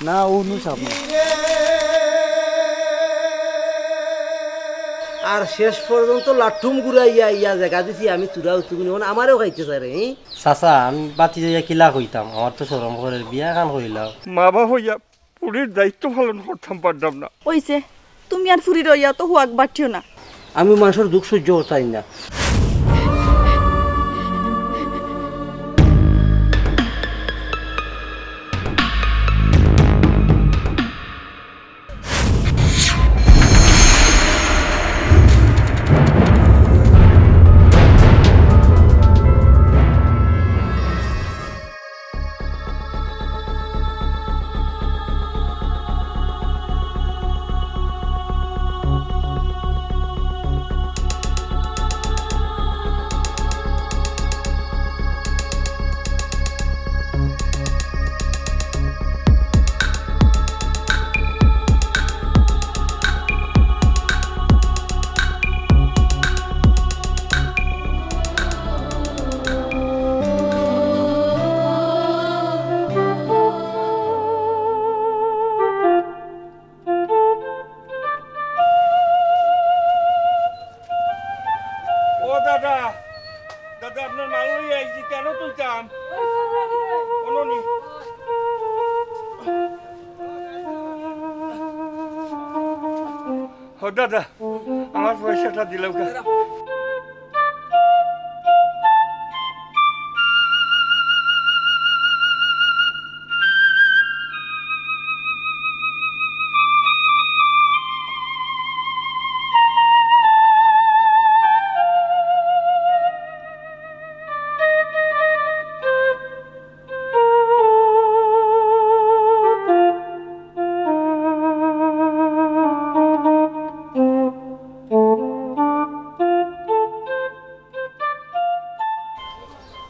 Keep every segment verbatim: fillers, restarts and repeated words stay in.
না, ও নু সামনে। আর শেষ পর্যন্ত লাঠুম ঘুরাইয়া ইয়া জাগা দিছি আমি, তুরা উতুগুনি, অখন আমারেও খাইতে চায় রে, হি? চাচা, আমি বাতি যাইয়া কিলা কইতাম, আমার তো শরম করের, বিয়া খান কইলাও। মা বাপ হইয়া পুরির দায়িত্ব পালন করতাম পারতাম না। অইছে, তুমি আর ফুরি রইয়া তো হুয়াক বাটিও না। আমি মানষর দুখ সহ্য করতাম না। ও দাদা, দাদা, আপনার মাল লইয়া আইছি, কেন তুলতাম? কোনো নি। ও দাদা, আমার পয়সাটা দিলাও গা।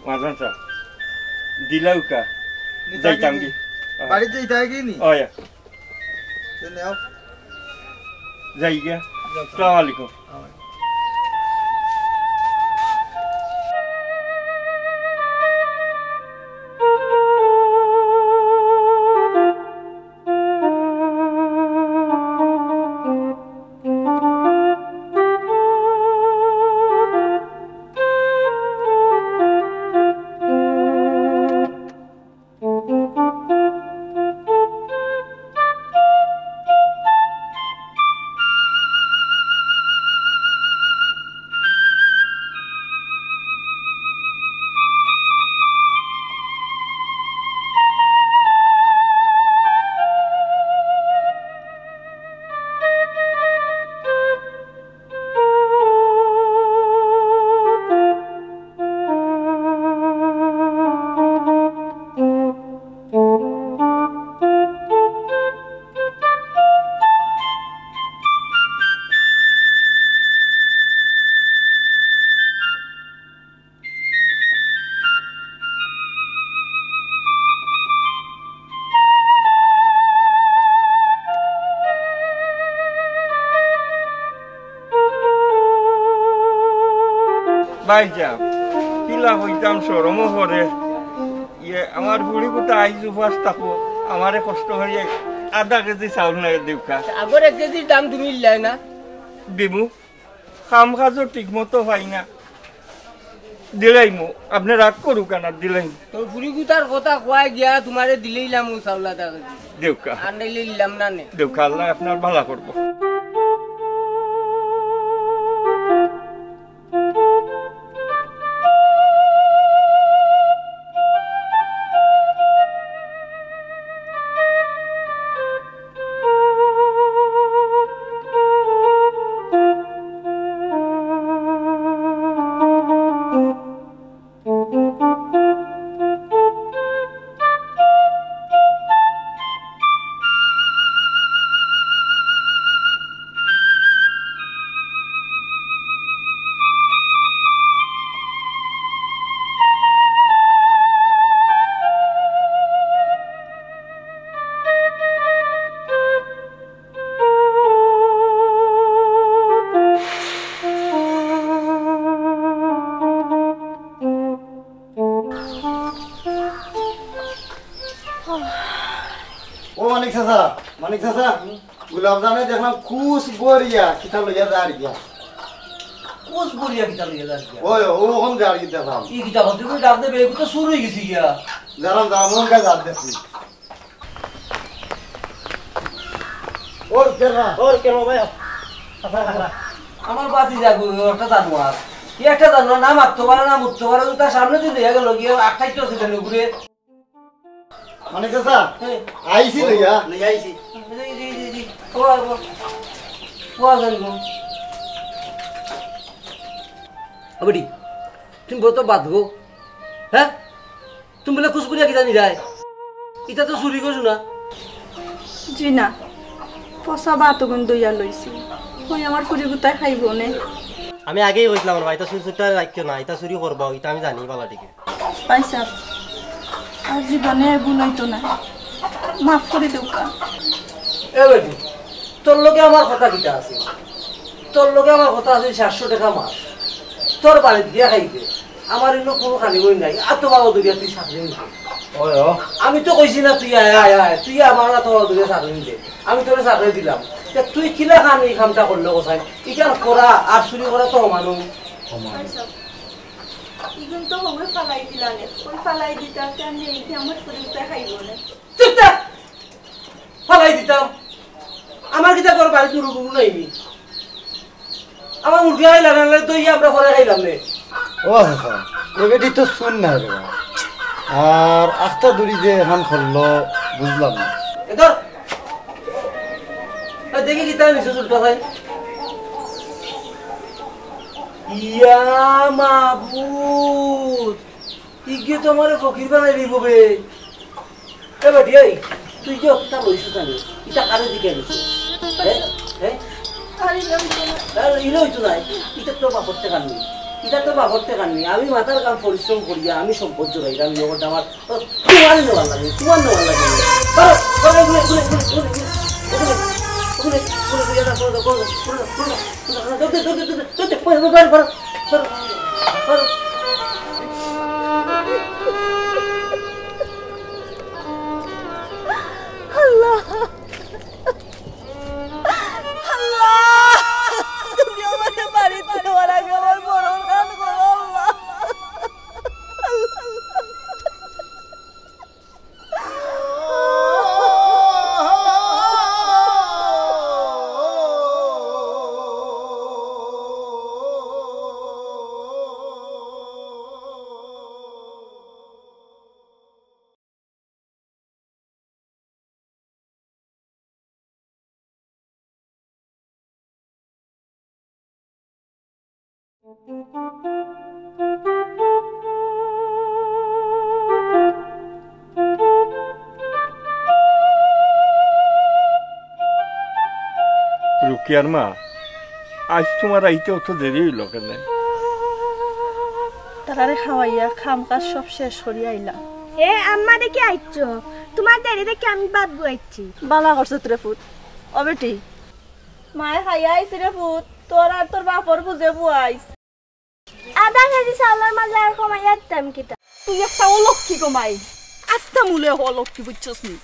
মাঝান সাহেব, দিলাউকা। যাইতাম কি? বাড়িত যাইতা কি নি? ওই। তে নেও। যাই গিয়া। যাও। আসসালামু আলাইকুম। ভাইজান, কিলা কইতাম, শরমও করে। ইয়ে, আমার ফুড়ি কুটা আইজ উপাস থাকবো, আমারে কষ্ট করিয়া আধা কেজি চাউল নাই দেউক্কা। আগর এক কেজির দাম তুমি দিলায় না? দিমু, কাম কাজও ঠিক মতো পাই না। দিলাইমু, আপনে রাগ করুক্কা না, দিলাইমু। তোর ফুড়ি কুটার কথা কওয়ায় গিয়া তুমারে দিলাইলাম অউ চাউল আধা কেজি। দেউক্কা। আর নাইলে দিলাম না নে। দেউক্কা, আল্লায় আপনার ভালা করবো। ও মানিক চাচা, মানিক চাচা, গোলাপ জানে দেখলাম কুস বরিয়া কিতা লইয়া যার গিয়া। কুস বরিয়া কিতা লইয়া যার গিয়া? ওই, ও ওখান যার গিয়া দেখলাম। ই কিতা কথা, তুই ডাক দে, বেগু তো শুরু হয়ে গেছি গিয়া। জানাম, জানাম, ওর কাছে যার দেখছি। ওর কেন? ওর কেন ভাই? আমার বাতি যাগো, একটা জানোয়ার। কি একটা জানোয়ার, না মারতে পারে, না মুততে পারে, তার সামনে দিয়ে লইয়া গেল, গিয়া আটকাইতে হচ্ছে কেন ঘুরে? মানে চাচা, হ্যাঁ। আইছি লইয়া। লইয়া আইছি। জি, জি, জি, জি। ও, ও, ও, জানি গো। আবেটি, তুমি বলতো বাদ গো। হ্যাঁ? তুমি বলে কুস করিয়া কিতা নিরায়? ইটা তো চুরি করছো না। জি না, পচা ভাত ওগুন দইয়া লইছি। ওই আমার ফুরি গুতায় খাইব নে। আমি আগেই কইছিলাম, আমার ভাই, ইটা চুরি চুরটা রাখিও না, ইটা চুরি করবা, ইটা আমি জানি বালা ঠিকে। ভাই সাহেব, আর জীবনে ভুল হইতো না, মাফ করে দেউকা। এ বেটি, তোর লগে আমার কথা কিতা আছে? তোর লগে আমার কথা আছে সাতশো টাকা মাস। তোর বাড়িত গিয়া খাইবে। আমার ইনো কোনো খানি বই নাই। আর তো বাবা দুনিয়া তুই চাকরি নিতে। ওই ও। আমি তো কইছি না তুই আয়, আয়, আয়। তুই আমার না তো বাবা দুনিয়া চাকরি নিতে। আমি তোরে চাকরি দিলাম। তে তুই কিলা খান এই কামটা করলে কোথায়? ইখান করা আর চুরি করা তো সমান। সমান। আচ্ছা। ইগুন তো হগুন ফালাই দিলাম। ওই ফালাই দিতাম, তে আমি এই যে আমার শরীরটা খাইব না। চুপ থাক! ফালাই দিতাম। আমার কিতা ঘর বাড়ি গরু গরু নাইনি? আমার মুরগি খাইলাম না, তো ইয়ে আমরা পরে খাইলাম নে। ও আচ্ছা, এ বেটি তো শুন না রে বা। আর আখতা দূরি যে এখান করলো, বুঝলাম না। এ ধর। এ দেখি কিতা নিছে চুলটা ভাই। ইয়া মাবুদ, ইগে তো আমারে ফকির বানাই দিব বে। এ বেটি, এই, তুই যে অতটা লইছ জানি, ইটা কারে দিকে আনিছ? হ্যাঁ? হ্যাঁ? আরে, লইছ না। আরে, ইলে হইতো না। ইটা তোর বাপর টেকা নি। ইটা তোর বাপর টেকা নি। আমি মাথার কাম পরিশ্রম করিয়া, আমি সম্পদ জোগাইলাম, নগদ আমার, ও, তোমার নেওয়ার লাগে, তোমার নেওয়ার লাগে। বারো, বারো, ঘুরে, ঘুরে, ঘুরে, ঘুরে, ঘুরে। ওখানে, ওখানে, ঘুরে, ঘুরে, ঘুরে, ঘুরে, ঘুরে, ঘুরে, ঘুরে। আল্লাহ, আল্লাহ, তুমি আমারে বাড়িত নেওয়ার আগে আমার মরণ দান করো, আল্লাহ। রুকিয়ার মা, আইজ তুমার আইতে অত দেরি অইলো কেনে? তারারে খাওয়াইয়া কাম কাজ সব শেষ করিয়া আইলাম। এ আম্মা, দেখি আইছো, তুমার দেরি দেখি আমি বাদ বুয়াইছি। বালা করছো রে ফুত। ও বেটি, মায়ে খাইয়া আইছি রে ফুত, তোর আর তোর বাপর বুঝে বুয়াইছ। আধা কেজি চাউলর মাঝে আর কমাইয়া দিতাম কিতা? তুই একটা অলক্ষী গো মাই, আস্তা মূলে অলক্ষী, বুঝছস নি?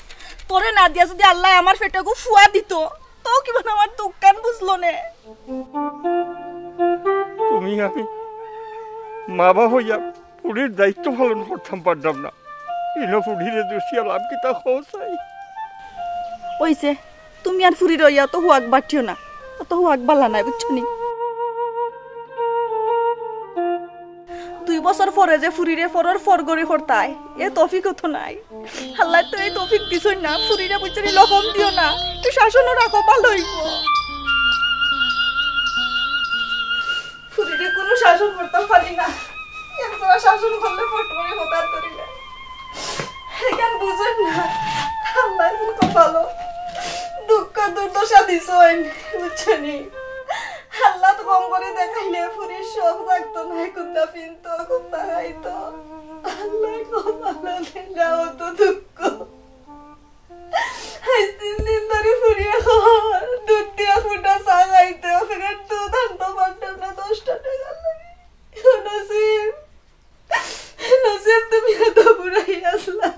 তোরে না দিয়া যদি আল্লায় আমার পেটে গো ফুয়া দিত, তো কিবা আমার দুঃখখান বুঝলো নে। তুমি আমি মা বাপ অইয়া ফুড়ির দায়িত্ব পালন করতাম পারলাম না। ইনো ফুড়িরে দুষিয়া লাভ কিতা কও চাই? অইছে, তুমি আর ফুড়িরে অইয়া অত হুয়াক বাটিও না, অত হুয়াক বালা নায়, বুঝছো নি? দুই বছর পরে যে ফুড়িরে পরর পর করি করতায়, এ তৌফিকও তো নাই। আল্লায় তো এই তৌফিক দিছইন না, ফুড়িরে বুঝছো নি, লকম দিও না, একটু শাসনও রাখো, ভালা অইবো। ফুড়িরে কুনু শাসন করতাম পারি না। একজরা শাসন করলে ফট করি হতার করিলে। এখান বুঝইন না। আল্লায় কুন কপালো দুঃখ দুর্দশা দিছইন, বুঝছো নি? আল্লায় তো কম করি দেখাইলে ফুড়ির শখ জাগতো নায়, কুন্তা ফিনতো, কুন্তা খাইতো। আল্লায় কপালো দিলা অত দুঃখ। আইজ তিন দিন ধরি ফুড়িয়ে খাওয়া, দুধ দিয়া ফুটা চা খাইতে, প্যাকেট দুধ আনতো পারতাম না, দশটা টেকা লাগে। ও নসিব, নসিব, তুমি এত বুড়াই আসলা।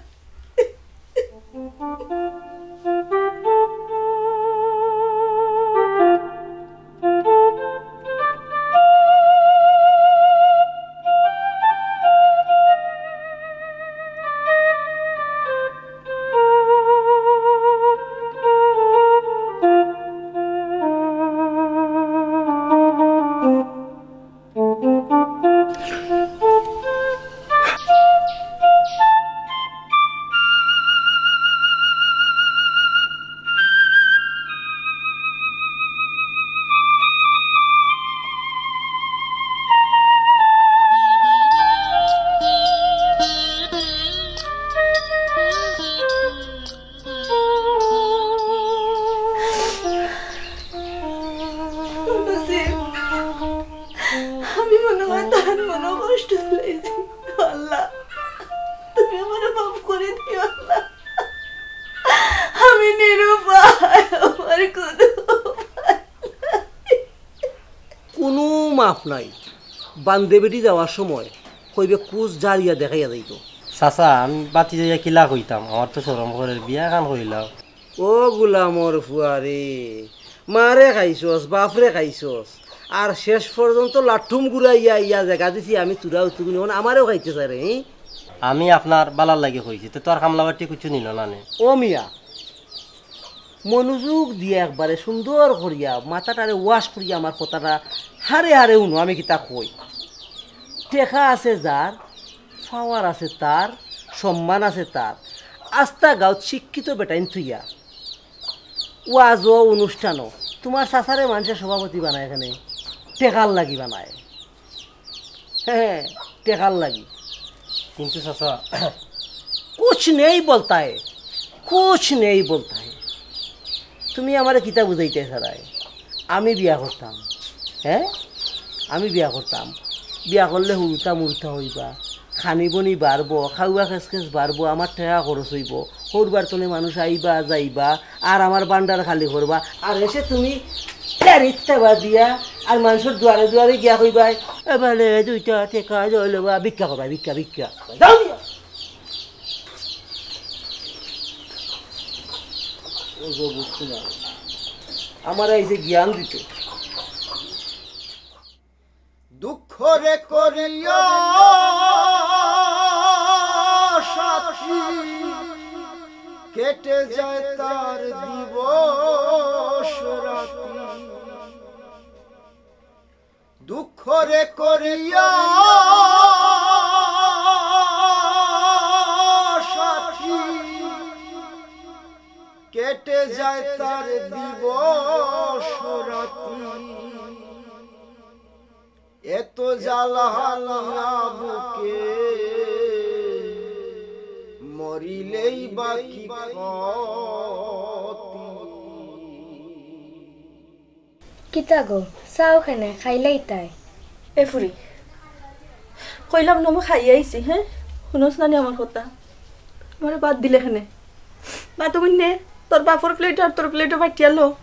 রূপায় আমার কোনো কুনু মাফ নাই। বান্দে বেটি যাওয়ার সময় কইবে কুচ জারিয়া দেখাইয়া যাইতো। চাচা, আমি বাতি যাইয়া কিলা কইতাম, আমার তো শরম করের, বিয়া খান কইলাম। ও গুলামর ফুয়ারে, মারে খাইছস, বাফরে খাইছস, আর শেষ পর্যন্ত লাঠুম ঘুরাইয়া ইয়া জাগা দিছি আমি তুরা উতুগুনি, অখন আমারেও খাইতে চায় রে, হি? আমি আপনার বালার লাগি কইছি, তে তোর কামলা বাটি কিছু নিল না নে। ও মিয়া, মনোযোগ দিয়া একবারে সুন্দর করিয়া মাথাটারে wash করিয়া আমার কথাটা হারে হারে হুনো, আমি কিতা কই। টেকা আছে যার, power আছে তার, সম্মান আছে তার, আস্তা গাঁওত শিক্ষিত বেটাইন থুইয়া ওয়াজও অনুষ্ঠানও তুমার চাচারে মানষে সভাপতি বানায় কেনে? টেকার লাগি বানায়। হ্যাঁ, টেকার লাগি। কিন্তু চাচা, কুছ নেই বলতা হে, কুছ নেই বলতা হে। তুমি আমারে কিতা বুঝাইতায় চাইরায়? আমি বিয়া করতাম, হ্যাঁ, আমি বিয়া করতাম। বিয়া করলে হুরুতা মুরুতা অইবা, খানি বনি বাড়বো, খাওয়া খেস খেস বাড়বো, আমার টেকা খরচ অইবো, হউরবার তনে মানুষ আইবা যাইবা, আর আমার ভান্ডার খালি করবা। আর এসে তুমি টেরিত্তা বাদিয়া আর মানষর দুয়ারে দুয়ারে গিয়া কইবায়, "এ বালে দুইটা টেকা লইলে বা ভিক্ষা করবা, ভিক্ষা, ভিক্ষা।" যাও দিয়া। ও গো, বুঝতে না। আমার এই যে জ্ঞান দিতে। দুঃখরে করিয়া সাথী, কেটে যায় তার দিবস রাতি। দুঃখরে করিয়া সাথী, কেটে যায় তার দিবস রাতি। এত জ্বালা হালিয়া বুকে, মরিলেই বা কি ক্ষতি। কিতা গো, চাও কেনে, খাইলাইতায়? এ ফুরি, কইলাম না, আমি খাইয়া আইছি, হ্যাঁ? হুনস না নি আমার কথা? আমারে বাদ দিলে কেনে? বাদ অইন নে, তোর বাপর প্লেট আর তোর প্লেটও বাটিয়া লো।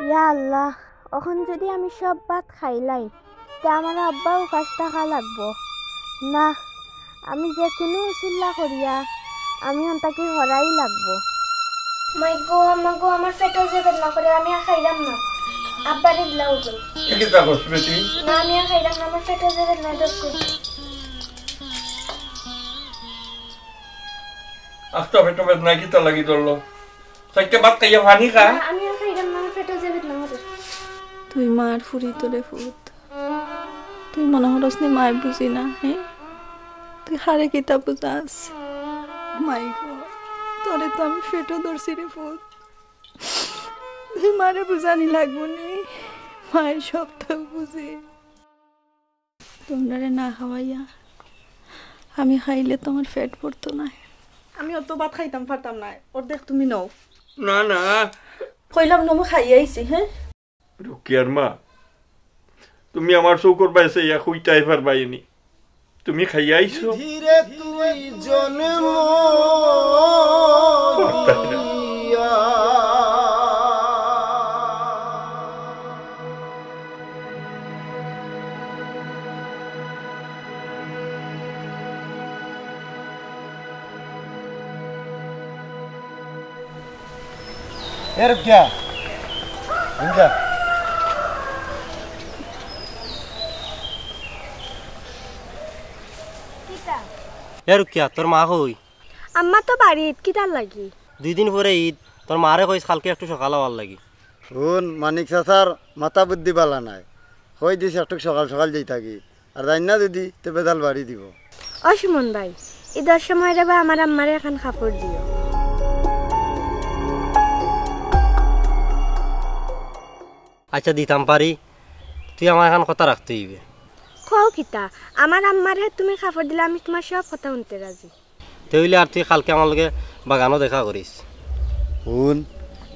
ইয়া আল্লাহ, অখন যুদি আমি সব ভাত খাইলাই, তে আমার আব্বা উপাস থাকা লাগবো। না, আমি যে কুনু উসিলা করিয়া আমি অন্তাকি হরাই লাগবো। মাই গো, আম্মা গো, আমার পেটো যে বেদনা করে, আমি আর খাইলাম না। আব্বারে দিলাও গো। এ কিতা করছ বেটি? না, আমি আর খাইলাম না, আমার পেটো যে বেদনা ধরছে। আস্তা পেটো বেদনা কিতা লাগি ধরলো? চাইরটা ভাত খাইয়া পানি খা। না, আমি আর খাইলাম না, আমার পেটো যে বেদনা করে। তুই মার ফুরি তো রে ফুত। তুই মনো করস নি মায় বুঝি না, হে? তুই কারে কিতা বুঝাস? মাই গো, তোরে তো আমি পেটো ধরছি রে ফুত। তুই মারে বুঝানি লাগবো নি, মায় সবতা বুঝে। তুমরারে না খাওয়াইয়া আমি খাইলে তুমার পেট ভরতো নায়। আমি অত ভাত খাইতাম পারতাম নায়, অর্ধেক তুমি নেও। না, না। কইলাম না, আমি খাইয়া আইছি, হে? রুকিয়ার মা, তুমি আমার চউখর বায় চাইয়া কইতায় পারবায় নি। তুমি খাইয়া আইছো? ধীরে তুই জন্ম দিয়া এ রুকিয়া, রুকিয়া। কিতা? এ রুকিয়া, তোর মা কই? আম্মা তো বাড়িত, কিতার লাগি? দুই দিন পরে ঈদ, তোর মারে কইস কালকে একটু সকাল আওয়ার লাগি। হুন, মানিক চাচার মাথা বুদ্ধি বালা নাই। কই দিস একটু সকাল সকাল যাইতাগি। আর যাইন না যদি, তে বেজাল বাড়ি দিব। ও সুমন ভাই, ঈদর সময় রে বা আমার আম্মারে এখান কাপড় দিও। আচ্ছা, দিতাম পারি, তুই আমার এখান কথা রাখতে অইবে। কও কিতা? আমার আম্মারে তুমি কাপড় দিলে আমি তোমার সব কথা শুনতে রাজি। তে অইলে আর তুই কালকে আমার লগে বাগানো দেখা করিস। হুন,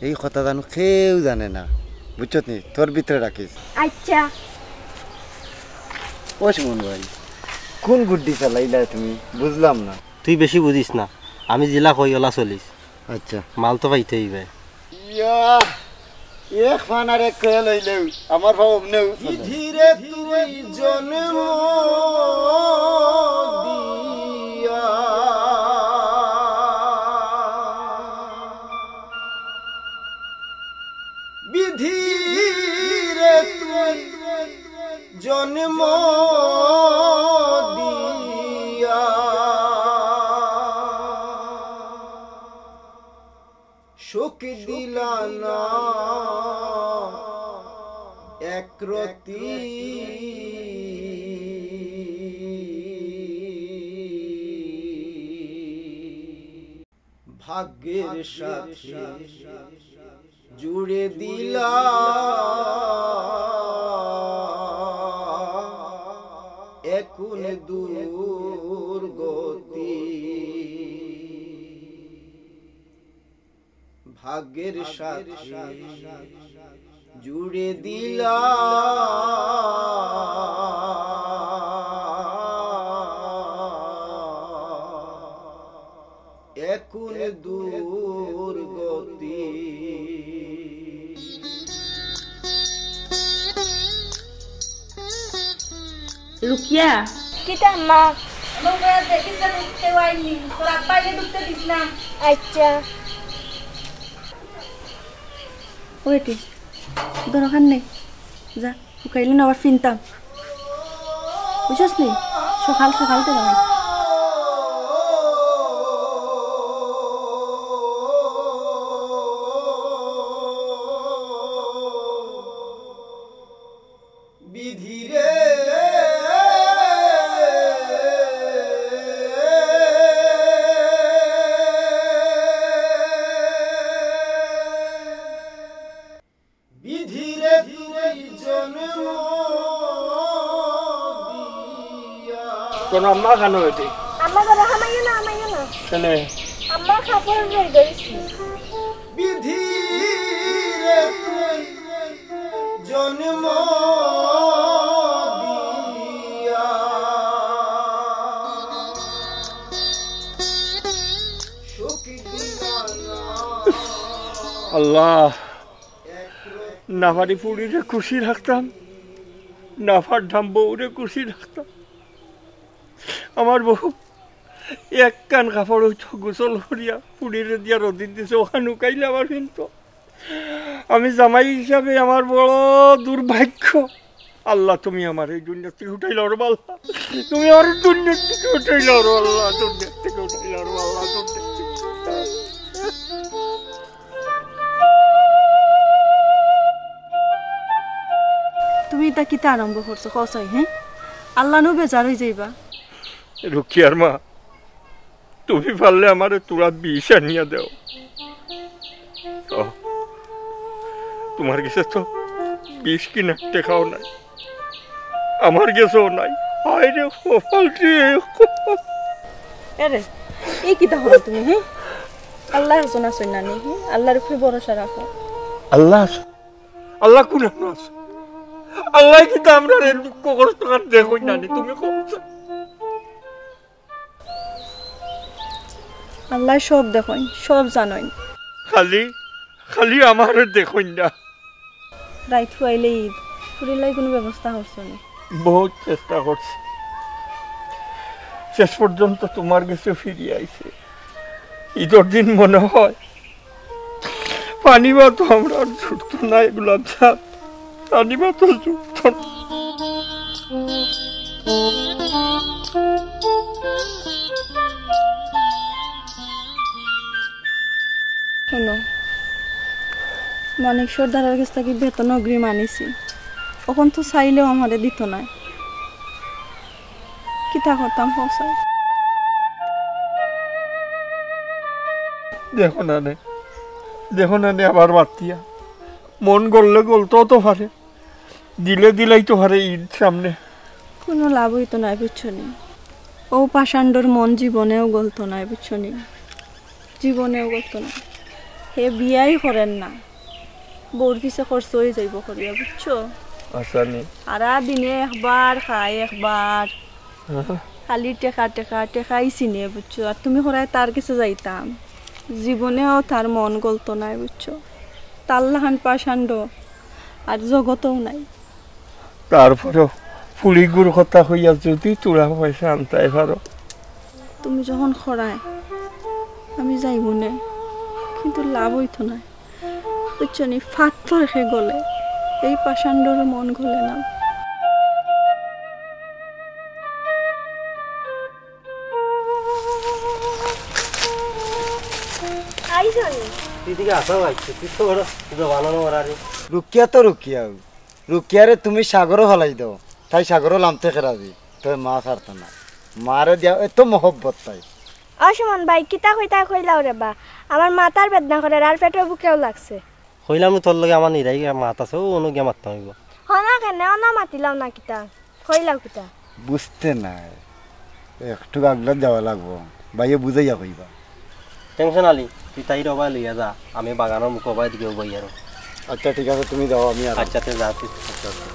এই কথা জানো কেউ জানে না, বুঝছত নি? তোর ভিতরে রাখিস। আচ্ছা। ও সুমন ভাই, কোন গুড্ডি চালাইলা তুমি? বুঝলাম না। তুই বেশি বুঝিস না, আমি যেলা কই ওলা চলিস। আচ্ছা। মাল তো পাইতে অইবে। ইয়া, এক ফান আর এক কয়েল অইলেও আমার ভাব অমনেও চলে। বিধিরে তুই জন্ম দিয়া, বিধিরে তুই জন্ম দিয়া, সুখ দিলা না এক রতি। ভাগ্যের সাথে জুড়ে দিলা এখন দুর্গতি। ভাগ্যের সাথে জুড়ে দিলা এখন দুর্গতি। রুকিয়া। কিতা আম্মা? আমার ঘরে দেখিস না, ঢুকতে হয়নি। তোর আব্বা আইলে ঢুকতে দিস না। আচ্ছা। ওইটি, দরকার নেই। যা, শুকাইলে না আবার ফিনতাম। বুঝছস নি? সকাল সকাল তো যাওয়াই। বিধিরে। বিধিরে তুই জন্ম দিয়া। কোনো আম্মা খানো হইতে? আম্মা ঘরে হামাইও না, হামাইও না। কেনে? আম্মা কাপড় রই ধরেছি। বিধিরে তুই জন্ম দিয়া সুখ দিলা না। আল্লাহ, না পারি ফুড়িরে খুশি রাখতাম, না পারতাম বউরে খুশি রাখতাম। আমার বউ একখান কাপড় অইতো গোসল করিয়া ফুড়িরে দিয়া রদিত দিছে, অখান হুকাইলে আবার ফিনতো। আমি জামাই হিসাবে আমার বড় দুর্ভাগ্য। আল্লাহ, তুমি আমার এই দুনিয়া থাকি উঠাই লও রে আল্লাহ, তুমি আমার এই দুনিয়া থাকি উঠাই লও রে আল্লাহ, দুনিয়া থাকি উঠাই লও রে আল্লাহ, দুনিয়া থাকি। তুমি ইতা কিতা আরম্ভ করছো, কও চাই, হে? আল্লাহ নু বেজার অই যাইবা। রুকিয়ার মা, তুমি পারলে আমারে থুড়া বিষ আনিয়া দেও। ও, তোমার গেছে তো বিষ কিনার টেকাও নাই, আমার গেছেও নাই। হায় রে কপাল রে কপাল। এরে, এই কিতা করো তুমি, হে? আল্লাহ একজন আছইন না নি, হে? আল্লাহর উপরে ভরসা রাখো। আল্লাহ আছে? আল্লাহ কোন আছে? আল্লাহ কিন্তু আমরার এই দুঃখ কষ্ট আর দেখইন না নি, তুমি কও চাই। আল্লাহ সব দেখইন, সব জানইন। খালি, খালি আমারে দেখইন না। রাইত ফুয়াইলে ঈদ, ফুড়ির লাগি কোনো ব্যবস্থা করছো নি? বহুত চেষ্টা করছি, শেষ পর্যন্ত তোমার গেছে ফিরিয়া আইছে। ঈদর দিন মনে হয় পানি ভাত তো আমরা আর জুটতো না, এগুলা যা পানি ভাত তো জুটতো না। হুনো, মানিক সর্দারর গেছ থাকি বেতন অগ্রিম আনিছি, অখন তো চাইলেও আমারে দিতো নায়। কিতা করতাম কও চাই? দেখো না নে, দেখো না নে, আবার মাতিয়া। মন গললে গলতেও তো পারে, দিলে দিলাই তো পারে ইদ সামনে। কুনু লাভ অইতো নায়, বুঝছো নি? অউ পাষাণ্ডর মন জীবনেও গলতো নায়, বুঝছো নি? জীবনেও গলতো নায়। হে বিয়াই করের না, বউর পিছে খরচ অইযাইবো করিয়া, বুঝছো? আচ্ছা নি। সারা দিনে একবার খায়, একবার। হ্যাঁ। খালি টেকা, টেকা, টেকাই চিনে, বুঝছো? আর তুমি করায় তার গেছে যাইতাম, জীবনেও তার মন গলতো নায়, বুঝছো? তার লাখান পাষাণ্ড আর জগতেও নাই। তারপরেও ফুড়িগুর কথা কইয়া যদি থুড়া পয়সা আনতায় পারো। তুমি যখন করায়, আমি যাইমুনে, কিন্তু লাভ অইতো নায়। বুঝছো নি, পাথর হে গলে, এই পাষাণ্ডর মন গলে না। আইছো নি? তুই দিকে আসাও আইছে, তুই তো বড় জবানও মারা রে। রুকিয়া তো রুকিয়া, রুকিয়ারে তুমি সাগরো ফালাই দাও, তাই সাগরো লামতে খেরাজি, তবে মা ছাড়তো না। মারে দিয়া এত মহব্বত তাই। ও সুমন ভাই, কিতা কইতায় কইলাও রে বা, আমার মাথার বেদনা করের আর পেটর ভুকেও লাগছে। কইলাম নি তোর লগে আমার নিরাই মাত আছে, অউ অনো গিয়া মাততাম অইবো। হনা কেনে, অনো মাতিলাও না কিতা, কইলাও কিতা? বুঝতে নাই, একটু আগলা যাওয়া লাগবো, ভাইয়ে বুঝাইয়া কইবা। টেনশন আলী, তুই তাইরে অবায় লইয়া যা, আমি বাগানর মুখো অবায় দিকে অবায় আরো। আচ্ছা, ঠিক আছে, তুমি যাও, আমি আর আচ্ছা, তুই যা, তুই। আচ্ছা, আচ্ছা।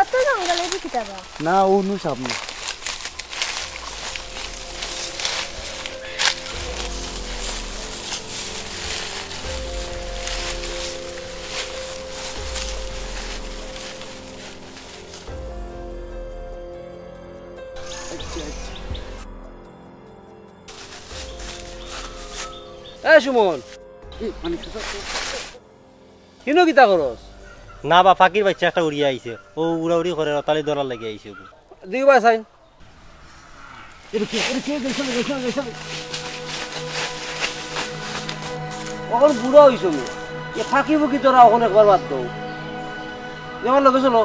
অত জঙ্গলে দি কিতা বা? না, অউ নু সামনে। এ সুমন, ইনো কিতা করস? না বা, পাখির বাইচ্চা একটা উড়িয়া আইছে, অউ উড়াউড়ি করের, তালি ধরার লাগি আইছে। দিও বা চাইন। অখন বুড়া অইছো মি, এ পাখি পুখি ধরা অখন একবার বাদ দেও। আমার লগে চলো।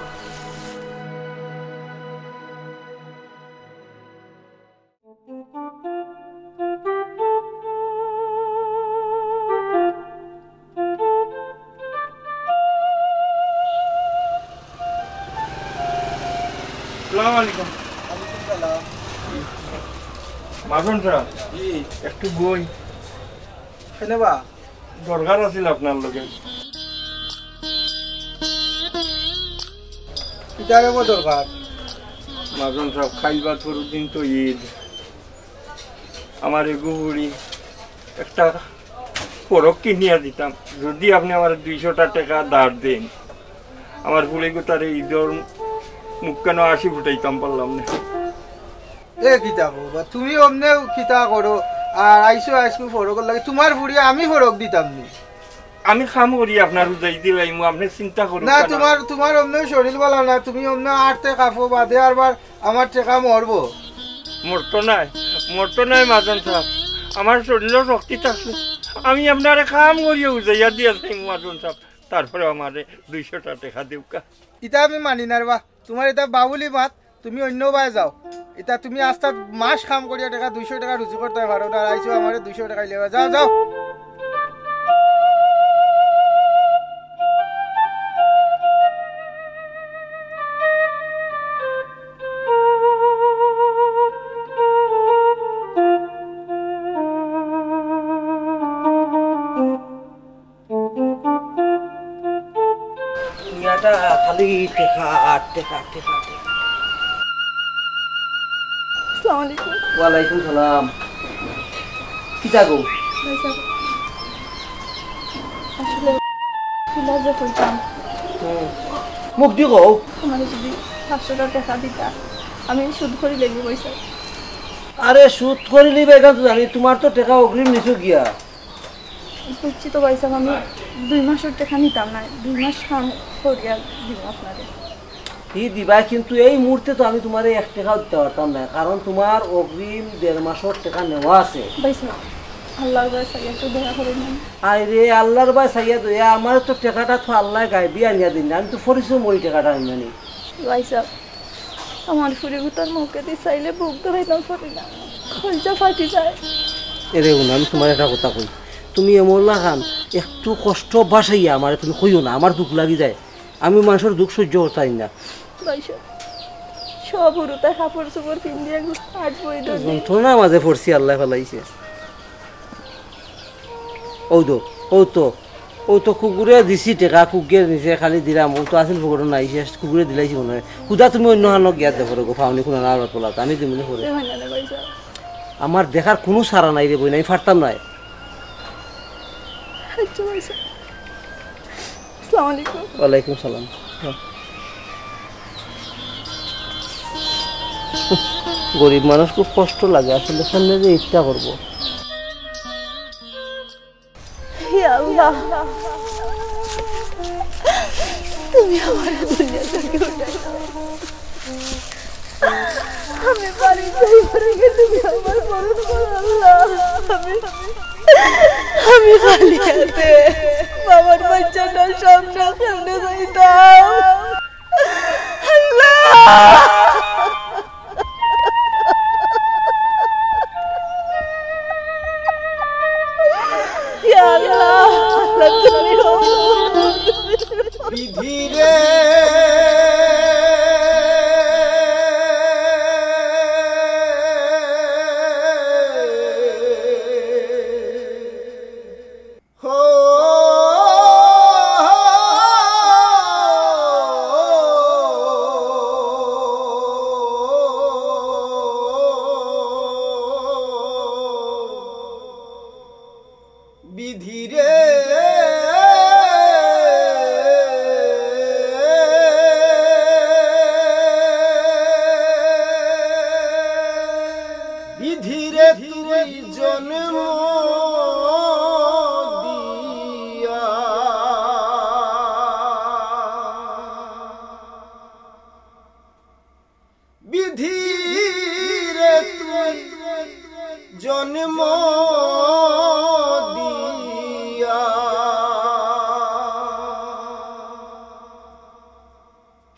আসসালামু আলাইকুম। ওয়ালাইকুম সালাম। মাজন সাব, জি। একটু বই। কেনে বা? দরকার আছিল আপনার লগে। কিতার বা দরকার? মাজন সাব, কাইল বাদ পরশু দিন তো ইদ। আমার এগু ফুড়ি একটা ফরক কিনিয়া দিতাম, যদি আপনে আমারে দুইশোটা টেকা ধার দেইন। আমার ফুড়িগুতারে ইদর মুখখানো আসি ফুটাইতাম পারলাম না। এ কিতা কও বা, তুমি অমনে কিতা করো, আর আইছো আইজকু ফরকর লাগি, তুমার ফুড়ি আমি ফরক দিতাম নি। আমি কাম করি আপনার উজাই দিলাইমু, আপনে চিন্তা করুন না, না। তুমার, তুমার অমনে শরীর ভালা না, তুমি অমনে আটতে কাঁপো বাদে আরবার আমার টেকা মরবো। মরতো নায়, মরতো নায় মাজন সাব, আমার শরীরো শক্তি থাকছে, আমি আপনারে কাম করিয়া উজাইয়া দিয়া যাইমু মাজন সাব, তারপরে আমারে দুইশোটা টেকা দেউক্কা। ইতা আমি মানি না রে বা, তুমার ইতা বাউলি মাত, তুমি অইন্য বায় যাও। ইতা তুমি আস্তা মাস কাম করিয়া টেকা দুইশো টেকা রুজি করতায় পারো না, আর আইছো আমারে দুইশো টেকা লইয়া। যাও, যাও। দুনিয়াটা খালি টেকা আর টেকা, টেকা, টেকা। আসসালামু আলাইকুম। ওয়ালাইকুম সালাম। কিতা গো? ভাইসাব, আসলে কি লজ্জা করতাম। হুম। মুখ দি কও। আমারে যদি পাঁচশো টেকা দিতা, আমি সুদ করি লইমু ভাইসাব। আরে সুদ করি লইবে, ইখান তো জানি, তুমার তো টেকা অগ্রিম নিছো গিয়া। বুঝছি তো ভাইসাব, আমি দুই মাসর টেকা নিতাম না, দুই মাস কাম করিয়া দিমু আপনারে। ই দিবায়, কিন্তু এই মুহূর্তে তো আমি তুমারে এক টেকাও দিতাম পারতাম না, কারণ তুমার অগ্রিম দেড় মাসর টেকা নেওয়া আছে। ভাইসাব, আল্লার বায় চাইয়া একটু দয়া করইন না। আরে আল্লার বায় চাইয়া দয়া, আমারে তো টেকাটা তো আল্লায় গাইবি আনিয়া দিন না, আমি তো পরিশ্রম করি টেকাটা আনিয়া নি। ভাইসাব, আমার ফুরিগুতার মুখেদি চাইলে বুক ধরাইতাম পারি না, কলিজা ফাটি যায়। এরে হুনো, আমি তুমারে একটা কথা কই, তুমি এমলা খান একটু কষ্ট ভাসাইয়া আমারে তুমি কইও না, আমার দুখ লাগি যায়, আমি মানষর দুখ সইজ্য করতাম পারি না। ভাইসাব, সব হুরুতায় কাপড় চোপড় পিন্দিয়া আট বই ধরে। যন্ত্রণার মাঝে পড়ছি, আল্লায় ফালাইছে। অউ তো, অউ তো, অউ তো কুকুরে দিছি টেকা, কুকুরে নিছে, খালি দিলাম, অউ তো আছিল পকেটো নাই, শেষ কুকুরে দিলাইছি মনে অয়। হুদা তুমি অইন্য খানো গিয়া দেখো রে গো, ফাউনি কুনা না আড়ত পলাত, আমি দিমু নি পরে। আমার দেখার কুনু চারা নাই রে বইন, আমি পারতাম নায়। আচ্ছা, ভাইসাব। আসসালামু আলাইকুম। ওয়ালাইকুম সালাম। গরিব মানুষ, খুব কষ্ট লাগে আসলে, সামনে যে ইচ্ছা করবো। ইয়া আল্লাহ, তুমি আমারে দুনিয়া থাকি উঠাই দাও। আমি বাড়ি যাইবার আগে তুমি আমার মরণ করো আল্লাহ। আমি, আমি খালি হাতে বাবার বাচ্চাটা সামনে সামনে যাইতাম। আল্লাহ! ইয়া আল্লাহ, আল্লাহ তুমি রহম। বিধি রে। হো। বিধি রে। বিধি রে, তুই জন্ম দিয়া। বিধি রে, তুই জন্ম দিয়া।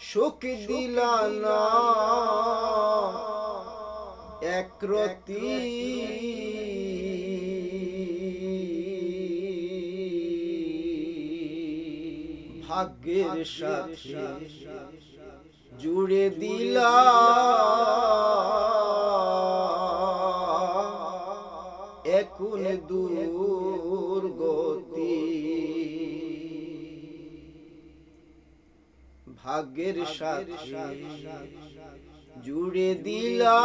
সুখ দিলা না এক রতি। ভাগ্যের সাথে জুড়ে দিলা এখন দুর্গতি। ভাগ্যের সাথে জুড়ে দিলা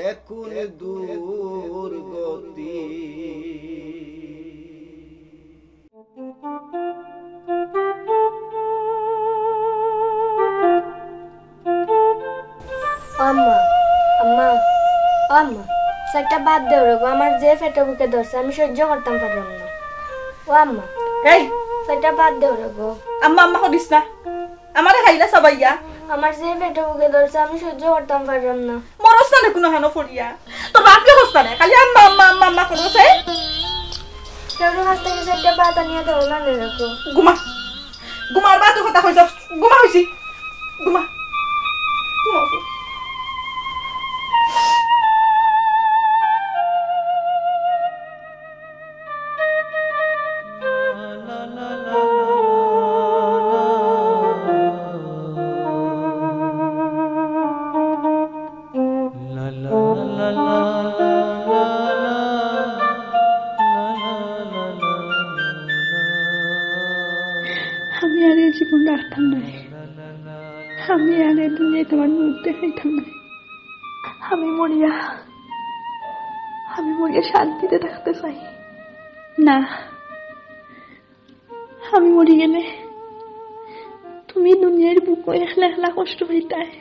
এখন দুর্গতি। ও আম্মা, আম্মা, ও আম্মা, চাইরটা ভাত দেও রে গো, আমার যে পেটো ভুকে ধরছে, আমি সইজ্য করতাম পাররাম না। ও আম্মা, এই! চাইরটা ভাত দেও রে গো। আম্মা, আম্মা করিস না, আমারে খাইলা চাবাইয়া। আমার যে পেটো ভুকে ধরছে, আমি সইজ্য করতাম পাররাম না। মরস না নে কুনুখানো পড়িয়া, তোর বাপরে কস না নে, খালি আম্মা, আম্মা, আম্মা, আম্মা করস, এ? কেউর কাছ থাকি চাইরটা ভাত আনিয়া দেও না রে রাখো। ঘুমা। ঘুমা, আর ভাতর কথা কইছস? ঘুমা কইছি। ঘুমা। ঘুমা। আমি আর এই জীবন রাখতাম নায়। আমি আর এই দুনিয়াত আমার মুখ দেখাইতাম নায়। আমি মরিয়া, আমি মরিয়া শান্তিতে থাকতে চাই। না, আমি মরি গেলে তুমি দুনিয়ার বুকো একলা একলা কষ্ট পাইতায়।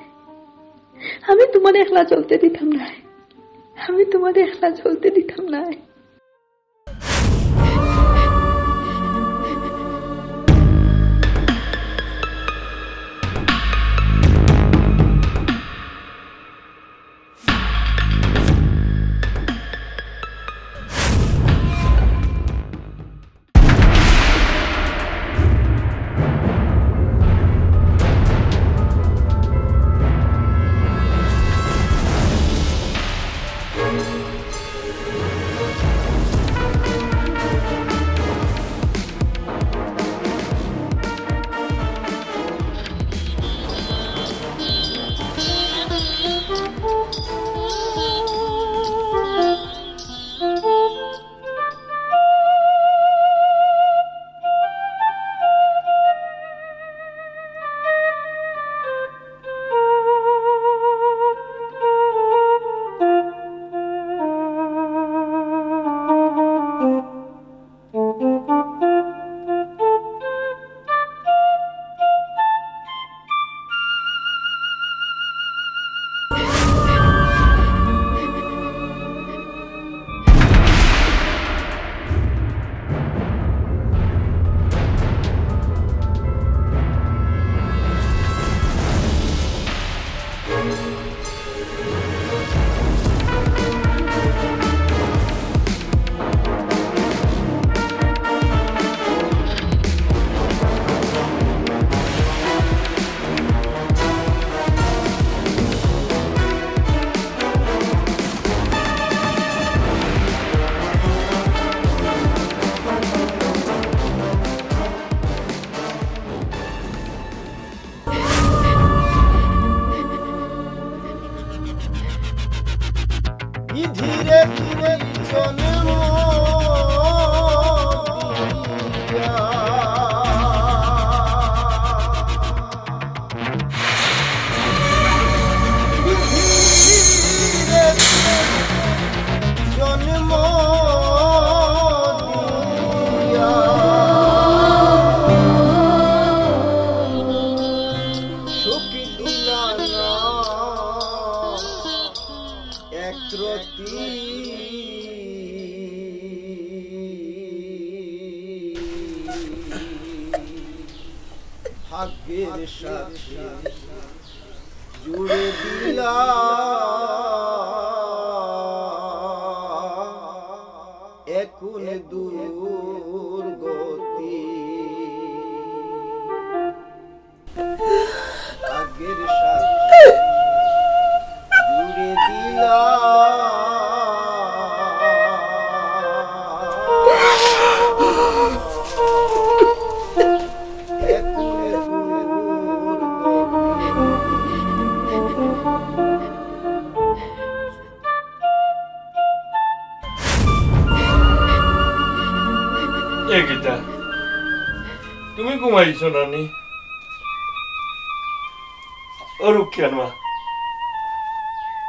আমি তুমারে একলা চলতে দিতাম নায়। আমি তুমারে একলা চলতে দিতাম নায়। ধীরে ধীরে জন্ম দিয়া। জন্ম দিয়া সুখ দিলা না একরতি। ভাগ্যের সাথে জুড়ে দিলা এখন দুর্গতি। আগের সাথে জুড়ে দিলা। এখন দূর এ গীতা, তুমি ঘুমাইছো না নি? ও রুকিয়ার মা,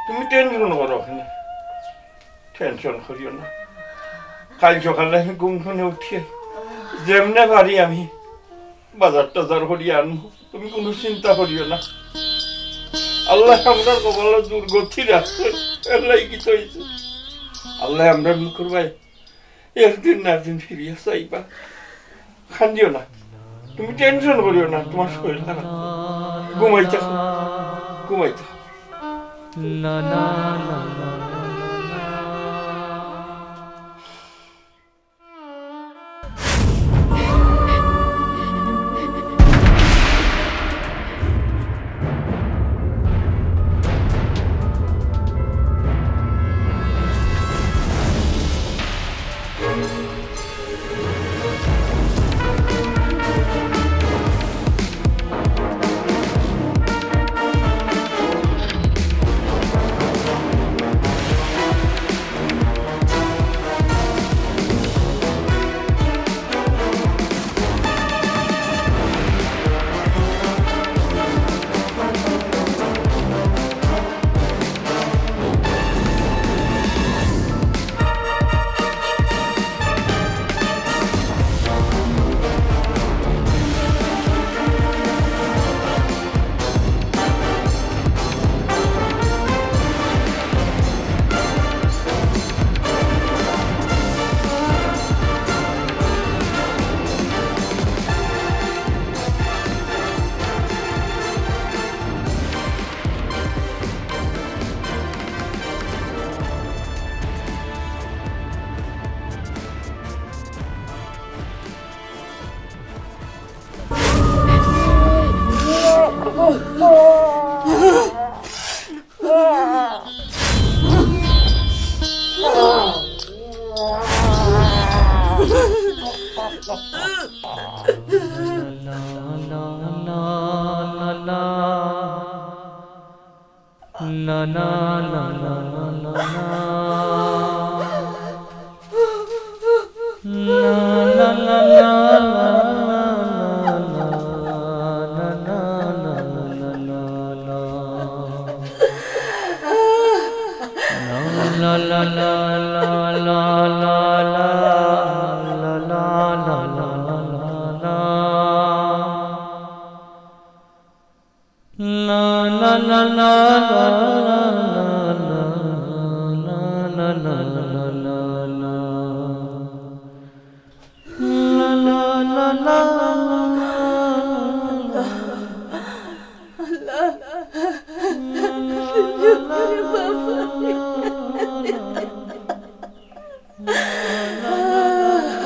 তুমি টেনশন করো কেনে? টেনশন করিও না। কাইল সকালে আমি ঘুম থনে উঠিয়া যেমনে পারি আমি বাজার টাজার করিয়া আনমু। তুমি কুনু চিন্তা করিও না। আল্লায় আমরার কপালো দুর্গতি রাখছে, এর লাগি কিতা অইছে? আল্লায় আমরার মুখর বায় একদিন না একদিন ফিরিয়া চাইবা। কান্দিও না, তুমি টেনশন করিও না, তুমার শরীর খারাপ। ঘুমাই থাকো, ঘুমাই থাকো।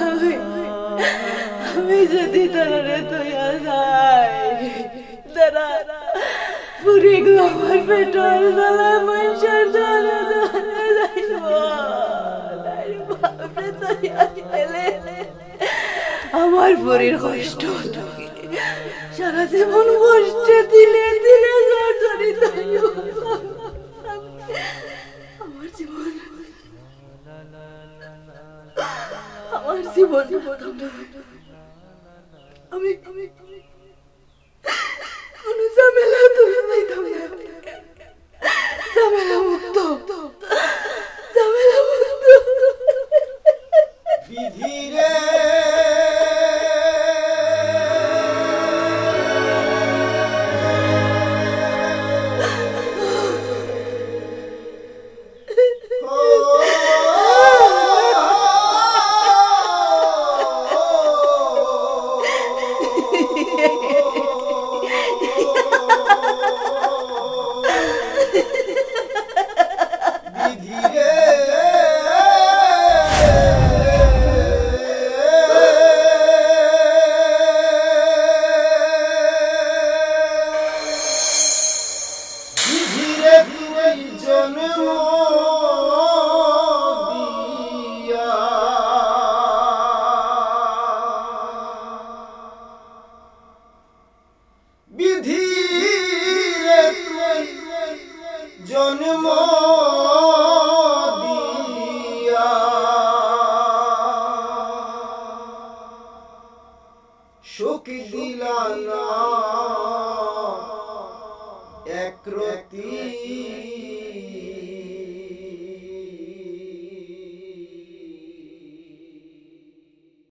আমি, আমি যদি তারারে থইয়া যাই, তারা ফুরিগুলো আমার পেটর জ্বালা, মানষর জ্বালা, জ্বালা যাইব। তাই বাপরে থইয়া গেলে আমার ফুরির কষ্ট। সারা জীবন কষ্টে দিলে দিলে জর্জরিত হইব। আমার জীবন, আমার জীবন, আমি, আমি কোনো ঝামেলা তো পাইতাম না। ঝামেলা মুক্ত, ঝামেলা মুক্ত। বিধি রে। বিধি রে। বিধি রে তুই জন্ম দিয়া। বিধি রে তুই জন্ম দিয়া। সুখ দিলা না এক রতি।